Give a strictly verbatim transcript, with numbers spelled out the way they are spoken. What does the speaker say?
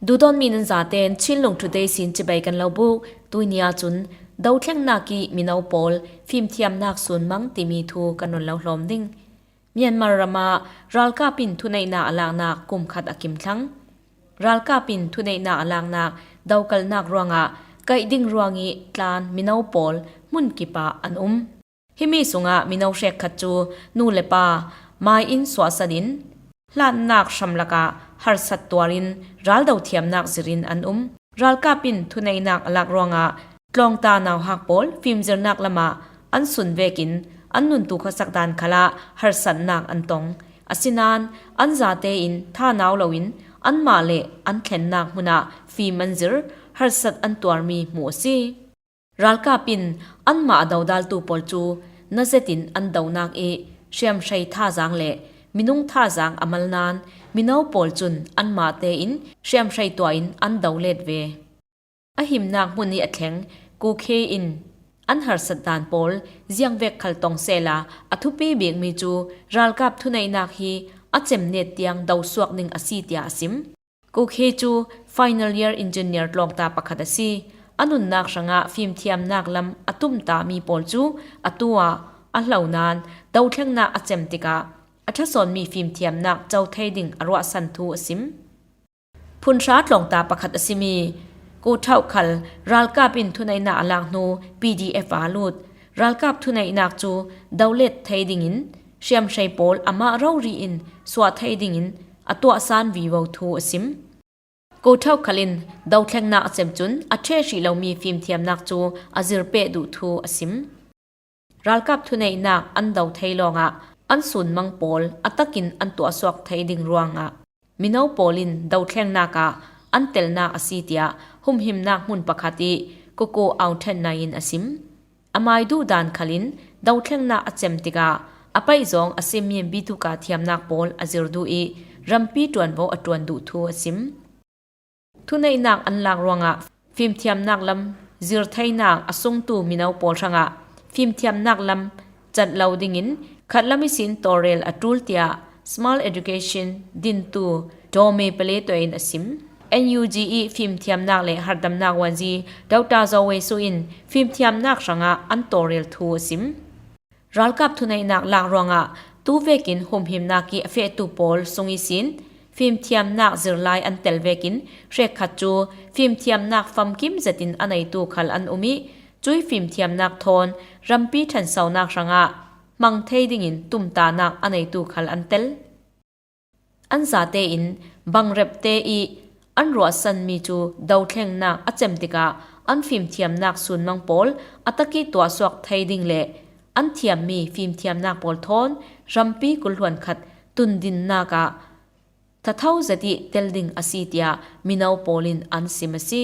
Duhdawtmi nan zaten Chinlung Today sin cibai kan lo buk. Tuini ah cun dothlengnak ih mino pawl fimthiamnak sunmang timi thu kan run lo hlawm ding. Myanmar ram ah ralkap in thuneihnak a laknak kum khat a kim thlang. Ralkap in thuneihnak a laknak dokalnak ruangah kaih ding ruangih tlan mino pawl hmun kip ah an um. Himi sungah mino hrekkhat cu nu le pa mai in suahsat in hlannak hram lakah harsat tuar in raldo thiamnak zir in an um. Ralkap in thuneihnak a lak ruangah tlawngta nauhak pawl fimzirnak lamah an sun vekin an nuntu khuasak dan khalah harsatnak an tong. Asinain an zate in thanau loin anmah le an thlennak hmunah fim an zir, harsat an tuarmi hmuh a si. Ralkap in anmah a dodaltu pawl cu na zetin an donak ih hriamhrei thazaang le minung thazaang a mal nain mino pawl cun anmah tein hriamhrei tuah in an do let ve. A himnak hmun ih a thleng Kukhe in an harsat dan pawl ziangvek khal tong sehla a thupi bikmi cu ralkap thuneihnak hi a cemnet tiang dosuak ding a si tiah a sim. Kukhe cu final year engineer tlawngta pakhat a si. A nunnak hrangah fimthiamnak lam a tumtami pawl cu atu ah a hlo nain dothlengnak a cem tikah a ṭhasawnmi fimthiamnak co thei ding a ruahsan thu a sim. Phunhra tlawngta pakhat a simi Ko Thauh khal ralkap in thuneihnak a lak hnu P D F ah a lut. Ralkap thuneihnak cu dolet thei dingin hriamhrei pawl amah rori in suah thei dingin a tuahsan vivo thu a sim. Ko Thauh khal in dothlengnak a cem cun a ṭheh hrih lomi fimthiamnak cu a zir peh duh thu a sim. Ralkap thuneihnak an do thei lawngah an sunmang pawl a takin an tuahsuak thei ding ruangah mino pawl in dothlengnak ah an telnak a si tiah humhimnak hmun pakhat ih Ko Ko Aung Htanh Nai in a sim. Amai duh dan khal in dothlengnak a cem tikah a paihzawng a simi bituka thiamnak pawl a zir duh ih rampi ṭuanvo a ṭuan duh thu a sim. Thuneihnak an lak ruangah fimthiamnak lam zir theinak a sungtu mino pawl hrangah fimthiamnak lam cat lo dingin khatlam ihsin tawlrel a ṭul tiah Small Education dintu Daw Me Pale tuah in a sim. N U G ih fimthiamnak le harhdamnak wanzi Doctor Zaw Wei Su in fimthiamnak hrangah an tawlrel thu a sim. Ralkap thuneihnak lak ruangah tu vekin humhimnak ih a fehtu pawl sung ihsin fimthiamnak zir lai an tel vekin hrekkhat cu fimthiamnak famkim zetin a neitu khal an um ih, cui fimthiamnak thawn rampi ṭhansonak hrangah hmang thei dingin tumtahnak a neitu khal an tel. An zate in bangrepte ih an ruahsanmi cu dothlengnak a cem tikah an fimthiamnak sunmang pawl a takih tuahsuak thei ding le an thiammi fimthiamnak pawl thawn rampi kulhluan khat tundinnak ah thatho zet ih tel ding a si tiah mino pawl in an sim a si.